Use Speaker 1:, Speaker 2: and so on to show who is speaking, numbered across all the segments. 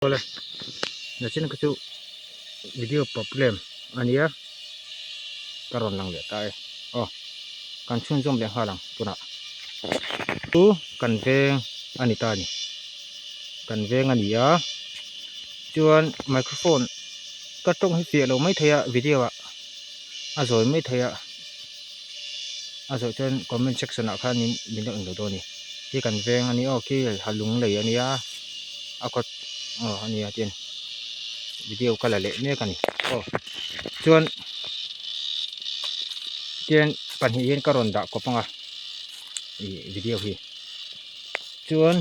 Speaker 1: Awle nachin kha chu video problem ania ka rawn lang leh ta e aw kan chhunzawm leh nghal ang tunah chu kan veng a ni ta a ni kan veng a ni a chuan microphone ka tawng hi fiah lo mai thei a video ah a zawi mai thei a a zawh chuan comment section ah khanin min lo englo dawn a ni hi kan veng a ni aw khi ha lung lei a nia a kawt aw a nia tin video ka la leh mek a ni aw chuan tian pahnih hian ka rawn dah kawp ang a ih video hi chuan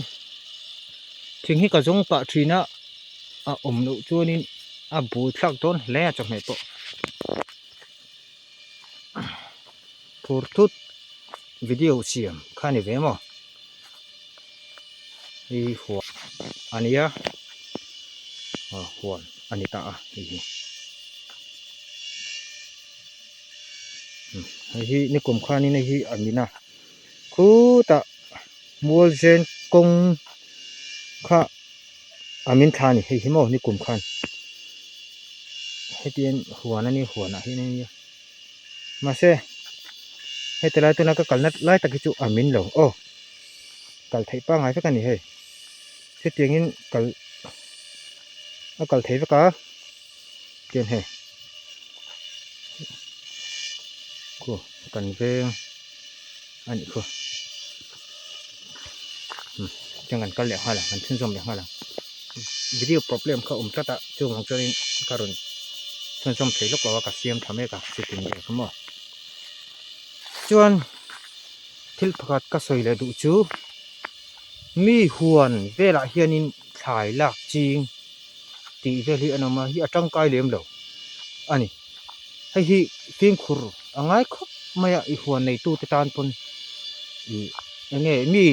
Speaker 1: thing hi ka zawng pah thin a a awm loh chuanin a bul thlak dawn hle a chawhmeh pawh. Phur thut video siam kha ni ve maw hei huan a nia aw huan a ni ta a hei hi hei hi nikum khanin hei hi a min a khutah mualzen kawng kha a min thla a ni hei hi maw nikum khan hetiang huan a nia huan ah hian a nia mahse heti lai tuna ka kalna lai tak hi chu a min lo aw kal theih pangngai vek a ni hei hetiangin kal a kal thei vek a tian hei khu kan veng a nih khu tiang kan kal leh nghal ang kan chhunzawm leh nghal ang video problem kha awm tlat a chuvang chuanin ka rawn chhunzawm thei lawk lo a ka siam tha mek a chutin vel kha maw chuan thil pakhat ka sawi leh duh chu mi huan velah hianin thlai lak ching tih vel hi an awm a hi a tangkai lem lo a ni hei hi fimkhur a ngai khawp mai a i huan neitute tan pawn ih eng nge mi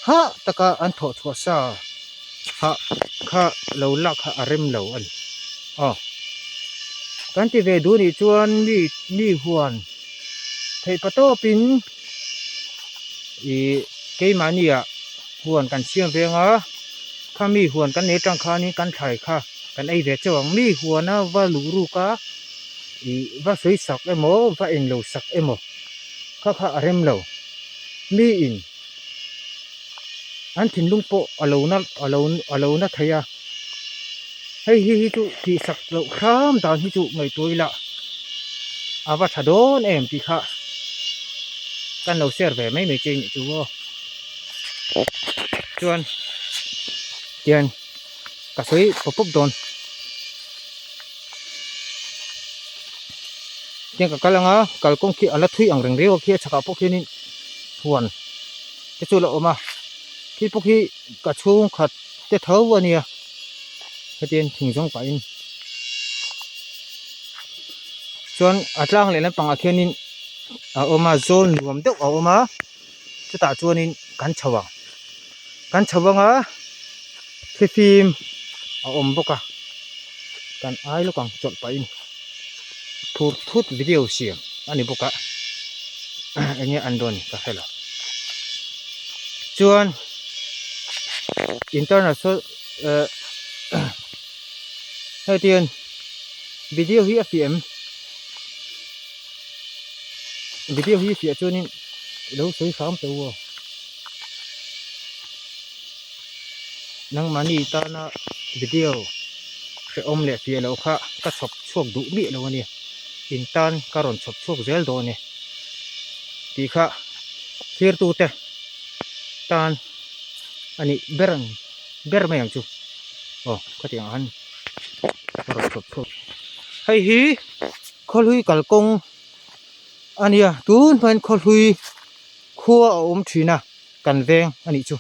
Speaker 1: hah taka an thawh chhuah sa hah kha lo lak kha a rem lo a ni aw kan ti ve duh nih chuan mi mi huan theih pa tawpin ih keimahni ah huan kan siam veng a kha mi huan kan nei atang khanin kan thlai kha kan ei ve chauh ang mi huana va luh ruk a ih va sawi sak emaw va englo sak emaw kha kha a rem lo mi in an thinlung pawh a lo na a lo a lo na thei a hei hi hi chu tih sak loh hram dan hi chu ngaihtuah ila a va tha dawn em tih kha kan lo share ve mai mai che nih chu aw chuan tian ka sawi pawp pawp dawn tiang ka kal anga kalkawng khi a la thui ang reng riau a khi a chhakah pawh khianin huan te chu a la awm a khi pawh khi ka chhungkhat te tho a nia hetiang thing zawng pahin chuan a tlang leh lampangah khianin a awm a zawl nuam deuh a awm a chutah chuanin kan chho ang kan chho anga thlifim a awm bawk a kan ai lawk ang chawlh pahin phur thut video siam a ni bawk a eng nge an dawn ka hre lo chuan international eh hei tian video hi a fiah em video hi fiah chuanin lo sawi hram teh u aw nangmahni tana video hrehawm leh fiah loh kha ka chhawp chhuak duh miah lo a ni in tan ka rawn chhawp chhuak zel dawn e tih kha thirtute tan a nih ber ang ber mai ang chu aw khatiang ah khan ka rawn chhawp chhuak hei hi khawlui kalkawng a nia tun hmain khawlui khua a awm thin a kan veng a nih chu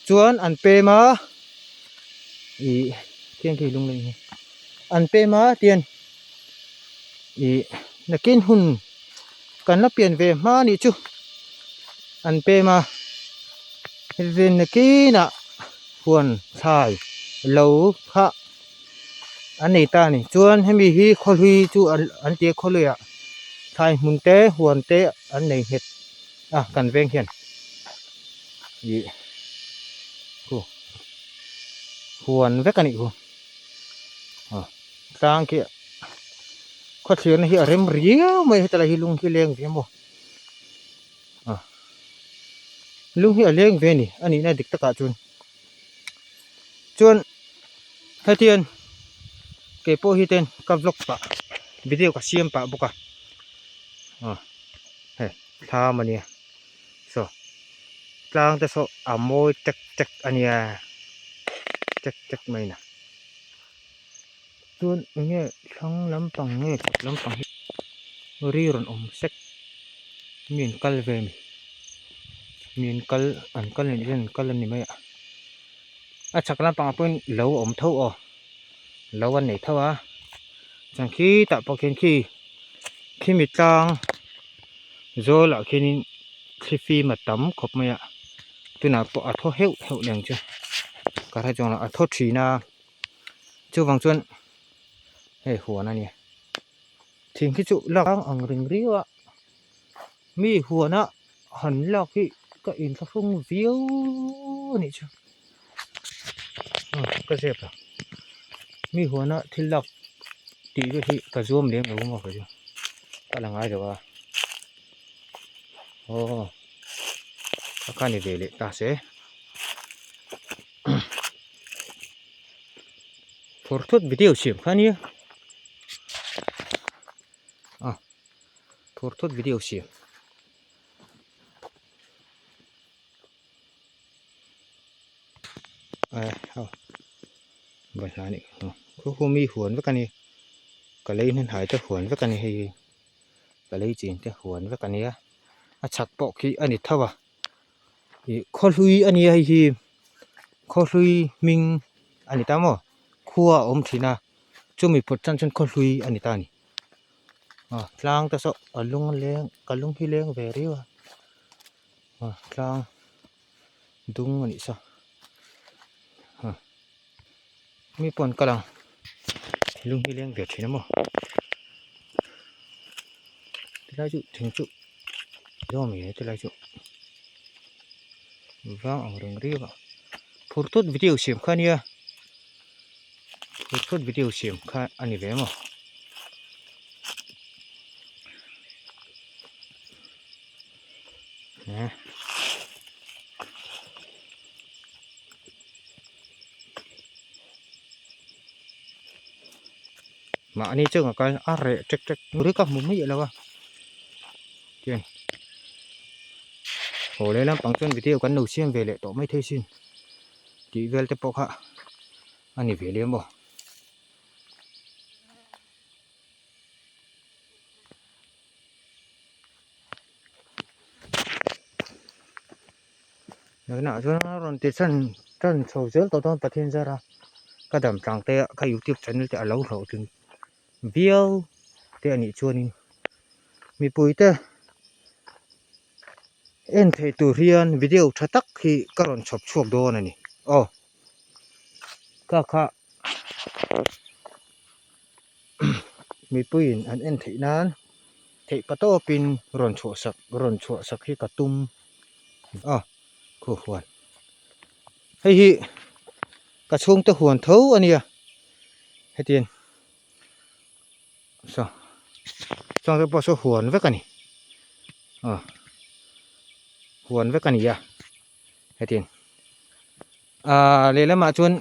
Speaker 1: chuan an pem a ih tiang khi lung lei hi an pem a tian ih nakin hun kan la pian ve hma a nih chu an pem a heti nakinah huan thlai lo kha an nei ta a ni chuan hemi hi khawhlui chu an ti a khawhluiah thlai hmun te huan te an nei nghet a kan veng hian ih khu. Huan vek a nih khu. Aw tlang khi khawthlirna hi a rem riau mai a heta lai hi lung hi leng ve maw aw lung hi a leng ve a ni a nihna dik takah chuan chuan hetiang kei pawh hi ten ka vlog pah video ka siam pah bawk a aw hei thlam a nia saw tlang te saw a mawi tek tek a nia tek tek mai na chuan eng nge thlang lampang nge chhak lampang hi ri rawn awm sek mi an kal ve a ni mi an kal an kal anih chuan an kal a ni mai a a chhak lampangah pawhin lo a awm tho aw lo an nei tho a chuan khitah pawh khian khi khimi tlang zawl ah khianin thlifim a tam khawp mai a tunah pawh a thaw heuh heuh leh ang chu ka hre chuang lo a thaw thin a chuvang chuan hei huan a nia thing khi chu lak ang ring riau a mi huan a han lak hi ka inthlahrung viau a nih chu ka zep a mi huan a thil lak tih te hi ka zuam lem lo maw kei chu ka la ngai lo a aw a kha ni ve leh ta se phur thut video siam kha nia a phur thut video siam. Balhla a nih kha khu khu mi huan vek a ni ka lei hnen hai te huan vek a ni hei ka lei chin te huan vek a nia a chhak pawh khi a ni tho a ih khaw hlui a nia hei hi khaw hlui hming a ni ta maw khua a awm thin a chumi phut tan chuan khaw hlui a ni ta a ni aw tlang te saw a lung a leng ka lung hi leng ve riau a aw tlang dung a nih saw aw mi pawh an kal ang lung hi leng ve thin a maw tilai chu thing chu zawm nge tilai chu vang ang reng riau a phur thut video siam kha ania phur thut video siam kha a ni ve maw. Mahni chu ka kal a reh ṭek ṭek ri ka hmu miah lo a tiang haw leh lampang chuan video kan lo siam ve leh tawh maithei sin tih vel te pawh kha a ni ve lem aw. Nakinah chuan a rawn ti chan tan chho zel tawh dawn Pathian zar a ka dam tlang te a ka youtube channel te a lo hlawhtling viau te a nih chuanin mipui te en theih tur hian video tha tak hi ka rawn chhawp chhuak dawn a ni aw ka kha Mipuiin an en theih nan theih pa tawpin rawn chhuah sak rawn chhuah sak hi ka tum a khu huan hei hi ka chhungte huan tho a nia hetiang saw chuang te pawh saw huan vek a ni aw huan vek a ni a hetiang ah lehlamah chuan.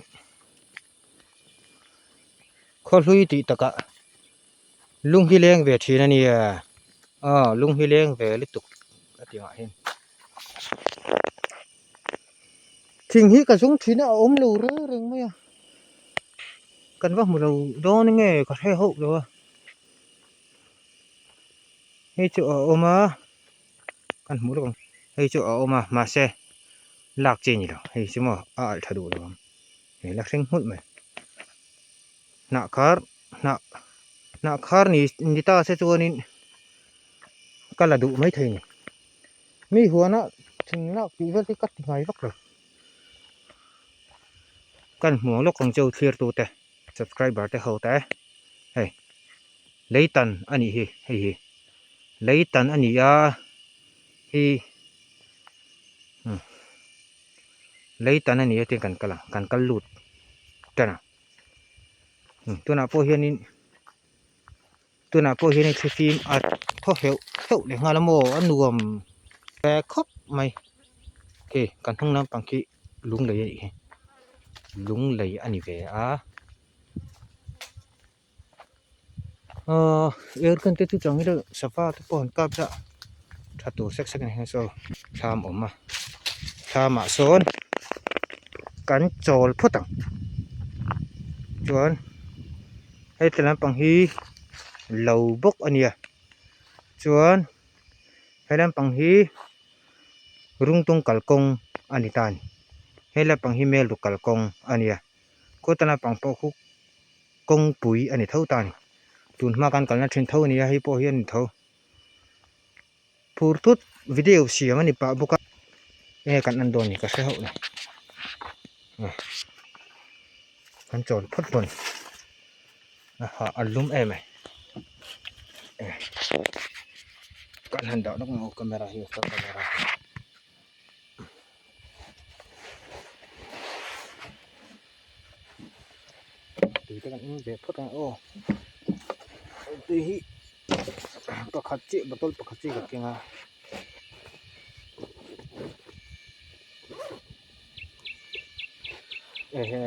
Speaker 1: Khaw hlui tih takah lung hi leng ve thin a nia aw lung hi leng ve lutuk a tih angah hian thing hi ka zung thin a a awm lo reng reng mai a kan va hmu lo dawn nge ka hre hauh lo a hei chu a awm a kan hmuh lawk ang hei chu a awm a mahse lak chi a ni lo hei chu maw a alh tha duh lo ang. Hei la hring hmulh mai hnah khar hnah hnah khar ni ni ta se chuanin ka la duh maithei a ni mi huana thing lak tih vel hi ka ti ngai vak lo kan hmu ang lawk ang cheu thlir tu te subscriber te ho te hei leitan a nih hi hei hi leitan a ni a hi Lei tan a ni a tin kan kal ang kan kal lut. tan ang. Tunah pawh hianin tunah pawh hianin thlifim a thaw heuh heuh leh nghal a maw a nuam ve khawp mai. Hei kan hnung lampang khi lunglei a nih hi lunglei a ni ve a. Ahh airgun te chu chang ila sava te pawh an kap ila tha tur sek sek a ni hian saw thlam awm a thlamah sawn kan chawl phawt ang chuan heti lampang hi lo bawk a nia chuan he lampang hi rungtung kalkawng a ni ta a ni he lampang hi melruk kalkawng a nia kawta lampang pawh khu. Kawngpui a ni tho ta a ni. Tun hma kan kalna thin tho a ni a, hei pawh hi a ni tho. Phur thut video siam a ni pah bawk a, enge kan en dawn ni ka hre hauh lo. Kan chawl phawt dawn a, a lum em e. Kan han dah lawk ang camera hi camera hi. Tui te kan in ve phawt ang aw tui hi pakhat chiah bottle pakhat chiah ka keng a ehe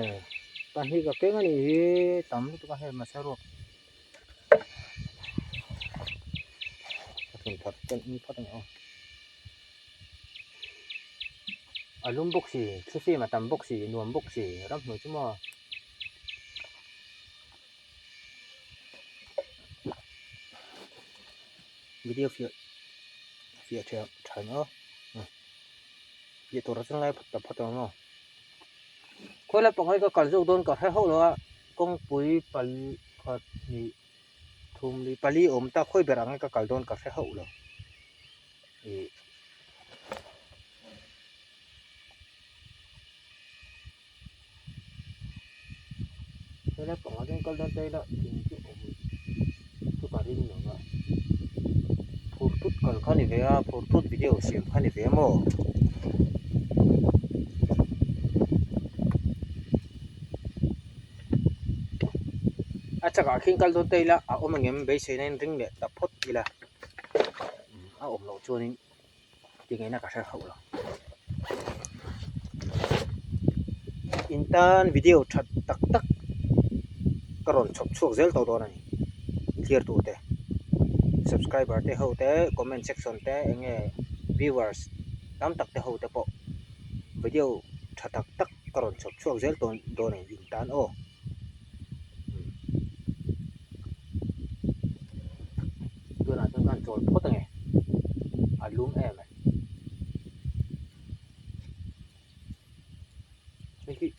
Speaker 1: pahnih ka keng anih hi tam lutuk a hei mahse ruak ka thun that kan in phawt ang aw. A lum bawk si thlifim a tam bawk si nuam bawk si ramhnuai chu maw video fiah fiah tha tha ang aw fiah tur a chuan lai phawt ta phawt ang maw khawi lai pang hi ka kal zawk dawn ka hre hauh lo a kawngpui pakhat hnih thum li pali awm ta khawi ber ang ka kal dawn ka hre hauh lo ih helai pangah chuan kal dawn ta ila thing chu awm chu ka ring lo va phur thut kal kha ni ve a phur thut video siam kha ni ve a maw. A chakah khian kal dawn ta ila a awm ang em beisei na in ring leh ta phawt ila a awm loh chuanin tingaihna ka hre hauh lo. In tan video that tak tak ka rawn chhawp chhuak zel tawh dawn a ni thlir tur te subscriber te ho te comment section te eng nge viewers tam tak te ho te pawh video tha tak tak ka rawn chhawp chhuak zel tawn dawn a ni in tan aw. Tunah chuan ka han chawl phawt ange a lum em e. Hei hi.